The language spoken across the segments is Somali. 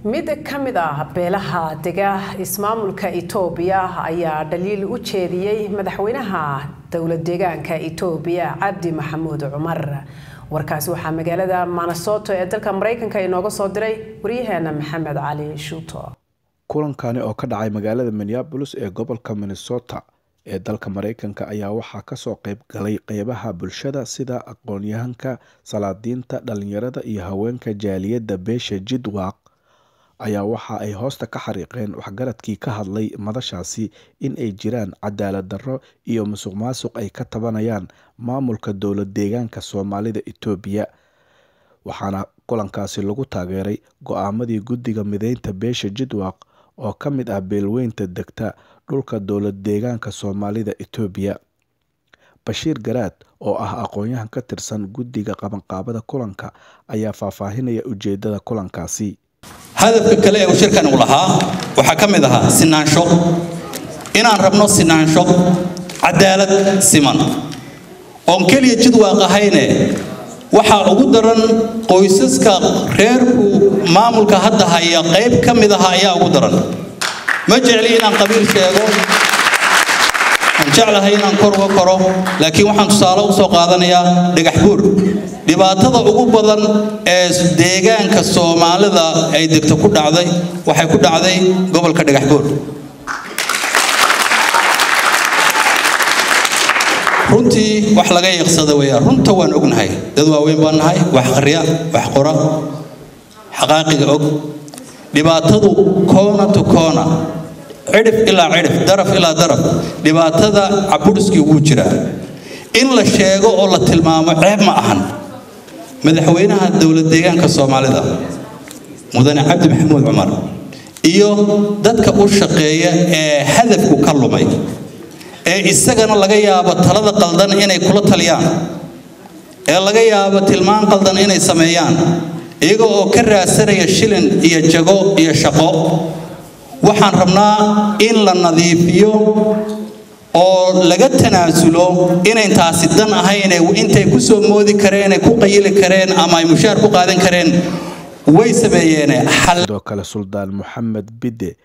Mid ka mid ah beelaha dega ismaamulka Itoobiya ayaa dhaliil u jeediyey madaxweynaha dowlad deegaanka Itoobiya, Cabdi Maxamuud Cumar. Warkaasi waxaa magaalada Minnesota ee dalka Mareykanka inooga soo diray waryaheena Maxamed Cali Shuuto. Kulankani oo ka dhacay magaalada Minneapolis ee gobolka Minnesota ee dalka Mareykanka ayaa waxaa kasoo qayb galay qeybaha bulshada sida aqoon-yahanka, salaadiinta, dhalinyarada iyo haweenka jaaliyadda beesha Jidwaaq. Ayaa waxa ay hoosta ka xariiqeen waxgaradkii ka hadlay madashaasi in ay jiraan cadaalad darro iyo musuq maasuq ay ka tabanayaan maamulka dowlad deegaanka Soomaalida Itoobiya, waxaana kulankaasi lagu taageeray go'aamadii guddiga mideynta beesha Jidwaaq oo ka mid ah beelweynta degta dhulka dowlad deegaanka Soomaalida Itoobiya. Bashiir Garaad oo ah aqoon-yahan ka tirsan guddiga qabanqaabada kulanka ayaa faahfaahinaya ujeedada kulankaasi. Hadafka kale ee uu shirkan u lahaa waxaa ka mid ahaa sinaansho, inaan rabno sinaansho, cadaalad siman oon keliya Jidwaaq ahayne. Waxaa ugu daran qoysaska reerku maamulka hadda haya qayb ka mid aha ayaa ugu daran. Ma jecli inaan qabiil sheego, waan jeclahay inaan kor uga koro, laakiin waxaan tusaale usoo qaadanayaa Dhagax Buur. Dhibaatada ugu badan ee deegaanka Soomaalida ay degto ku dhacday waxay ku dhacday gobolka Dhagax Buur. Runtii wax laga yeeqsada weeyaan. Runta waan ognahay, dad waaweyn baan nahay, wax aqriya, wax qora, xaqaaqiga og. Dhibaatadu corner to corner, cidhif ilaa cidhif, daraf ilaa daraf, dhibaatada cabudhiskii wuu jiraa. In la sheego oo la tilmaamo ceeb ma ahan. Madaxweynaha dowlad deegaanka Soomaalida, Mudane Cabdi Maxamuud Cumar, iyo dadka u shaqeeya ee hadafku ka lumay ee isagana laga yaabo talada qaldan inay kula taliyaan, ee laga yaabo tilmaan qaldan inay sameeyaan, iyaga oo ka raadsanaya shilin iyo jago iyo shaqo, waxaan rabnaa in la nadiifiyo oo laga tanaasulo inayn taasi dan ahayn. Intay ku soo moodi kareen, ay ku qayili kareen ama ay mushaar ku qaadan kareen way sameeyeen. Sidoo kale Suldaan Maxamed Bide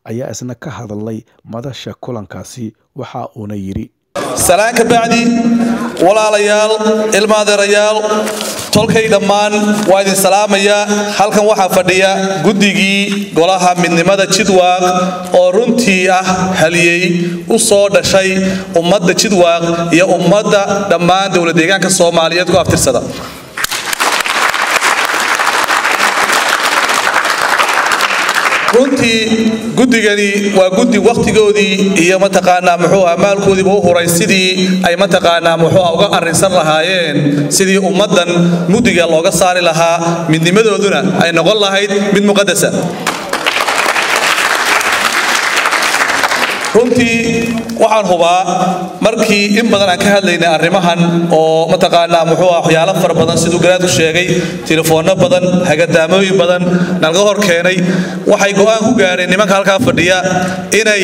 ayaa isna ka hadlay madasha kulankaasi, waxa uuna yidhi: Salaan ka bacdi, walaalayaal, ilmaadeerayaal, tolkay dhammaan waa idin salaamayaa. Halkan waxaa fadhiya guddigii golaha midnimada Jidwaaq oo runtii ah haliyey u soo dhashay ummadda Jidwaaq iyo ummadda dhammaan dowlad deegaanka Soomaaliyeed ku aftirsada. Runtii guddigani waa guddi wakhtigoodii iyo mataqaanaa muxuu aha maalkoodiiba u huray sidii ay mataqaanaa muxuu aha uga arrinsan lahaayeen sidii ummaddan muddiga looga saari lahaa, midnimadooduna ay noqon lahayd mid muqadasa. Runtii waxaan hubaa markii in badan aan ka hadlaynay arrimahan oo mataqaanaa muxuu ah waxyaalo fara badan, siduu Garaadku sheegay, telefoonno badan, hagadaamooyin badan nalaga hor keenay, waxay go'aan ku gaadheen nimanka halkaa fadhiya inay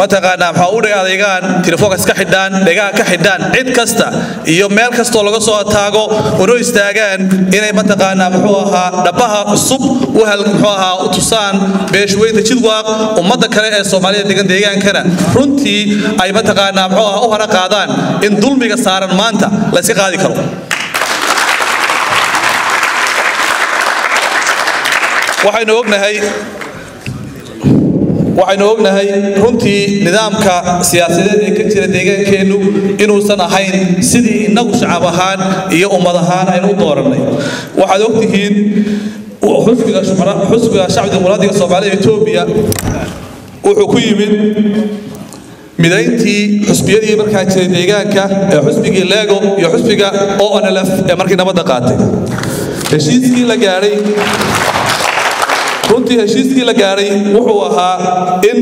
mataqaanaa maxaa u dheg adeegaan, telefoonka iska xidhaan, dhegaha ka xidhaan cid kasta iyo meel kastoo laga soo ataago, una istaagaan inay mataqaanaa muxuu ahaa dhabaha cusub u hal muxuu ahaa u tusaan beeshweynta Jidwaaq, ummadda kale ee Soomaalida degan deegaankana runtii ay mataqaanaa muxuu ahaa u hana qaadaan in dulmiga saaran maanta la iska qaadi karo. Waxaynu ognahay runtii nidaamka siyaasadeed ee ka jira deegaankeennu inuusan ahayn sidii innagu shacab ahaan iyo ummad ahaan aynu u doorannay. Waxaad ogtihiin xusbiga Shacbi Dimuqraadiga Soomaalida Etoobiya wuxuu ku yimid midayntii xusbiyadii markaa jiray deegaanka ee xusbigii Lego iyo xusbiga ONLF ee markii nabadda qaatay. Heshiiskii la gaadhay, runtii heshiiskii la gaadhay wuxuu ahaa in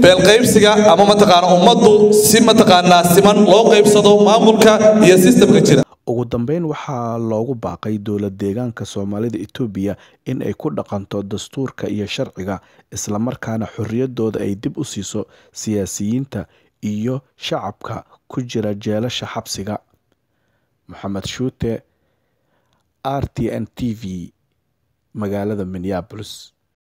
beelqaybsiga ama mataqaana ummaddu si mataqaanaa siman loo qaybsado maamulka iyo sistamka jira. Ugu dambeyn waxaa loogu baaqay dowlad deegaanka Soomaalida Itoobiya in ay ku dhaqanto dastuurka iyo sharciga, islamarkaana xorriyadooda ay dib u siiso siyaasiyiinta iyo shacabka ku jira jeelasha xabsiga. Maxamed Shuute, RTN TV, magaalada Minneapolis.